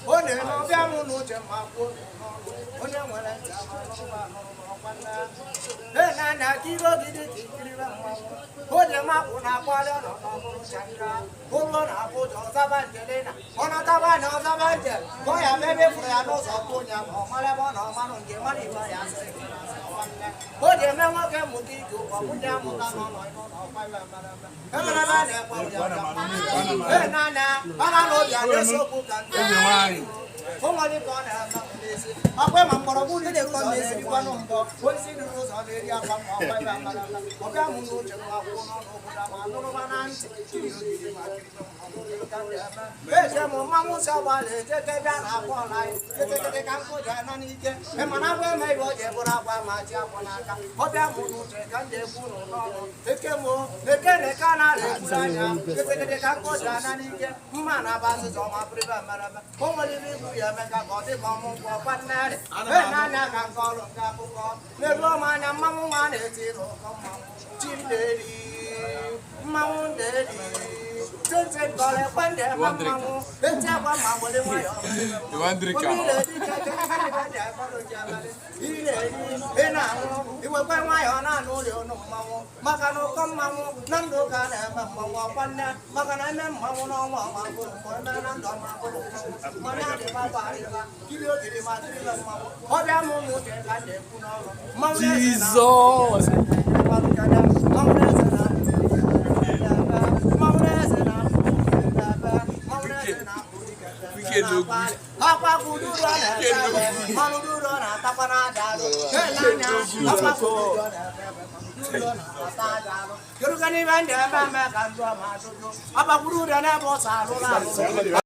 Ọ na-eme ọbịa mụ n'uche ma kwuo n'ọnụ. Onye nwere ntị ama n'ụwa nụrụ n'ọkwa nne. Ee, na-anya ka ire ogidi ka ikiribe mmanwụ. O ji mapụ na akpọrọ nọ n'ọbụrụ chanka. Ụlọ na-abụ ụjọ ọzaba njelena. Ọ nataba anya ọzaba nje. Ka ọ ya mebe fụrụ ya n'ụzọ kwụ ụnya ma ọ mara ebe ọ na ọmanụ nje mara ibe ya asịrị gị na asị ọkwa nne. O ji eme nwoke mụta ike ụkọ nwunye amụta n'ụlọ n'ụlọ ọkwa ibe mere eme. Emere ebe a na-ekwe ụja ụja. Ee, na-anya mana na obi a na-ese okwu ka ndị Eze nwanyị. O nwere ka ọ na-eme m n'isi. Ọkwa ma mgbọrọgwụ dị n'ụzọ na-erikwanụ mbọ. Osisi dị n'ụzọ na-eri akwa ma ọkwa ebe amara ama. Ọbịa mụ n'uche m akwụkwọ n'ọnụ obodo ma nụrụma na ntị. Kiri ogiri ma kiri mmanwụ ka ndị eme. Eje m mmanwụ si ọgbala eje ka ebe a na-akpọ ọla anyị. Ketekete ka nkụ ji ana n'ike. Ị ma na agwa eme ihe o ji bụrụ agwa ma ji akwọ n'aka. Ọbịa mụ n'uche ka ndị ekwu n'ụlọ ọrụ. Eke mụ eke na eke a na-ara ekwuru anya. Ketekete ka nkụ ji ana n'ike. Mma na-aba azịza ọma bụrụ ibe mere eme. O nwere ibe igwu ya eme ka ọ dị ka ọmụ nkwụ ọkwa nnarị. Ee, na-anya ka nke ọrụ nke akụkọ. Na-eru ọma anya mmanwụ nwa na-eti n'ụkọ mmanwụ. Chi nderi, mmanwụ nderi. Tete kọrọ ekwe ndị eme mmanwụ. Eti akwa ma were nwayọọ. You want drink Omi am? na-eri keke, ị na-eri, ị na-aṅụ, iwekwe nwayọọ na-anụ ụlọ ọnụ mmanwụ maka na ụkọ mmanwụ na ndụ ka na-eme mmanwụ ọkwa nne maka na eme mmanwụ n'ọnwa ọma bụrụ mgbe eme na ndụ ọma bụrụ mmanwụ mana adịba bụ adịba kiri ogiri ma kiri mmanwụ ọbịa mụ ụmụ uche ka na-ekwu n'ọrụ mmanwụ na-eze na Jesus. mmanwụ na-eze na mmanwụ na-eze na mmanwụ na-eze na Wicked no good. Akwa kuduro na-ebe mmanụ duro na-atakwa n'aja alụ. Ele anya, akwa kuduro na-ebe mmanụ duro na-ata aja alụ. Kedu ka n'ibe ndị eme eme ka ndụ ama ajụjụ? Abakwuru ụdọ n'ebe ọsọ alụrụ alụ.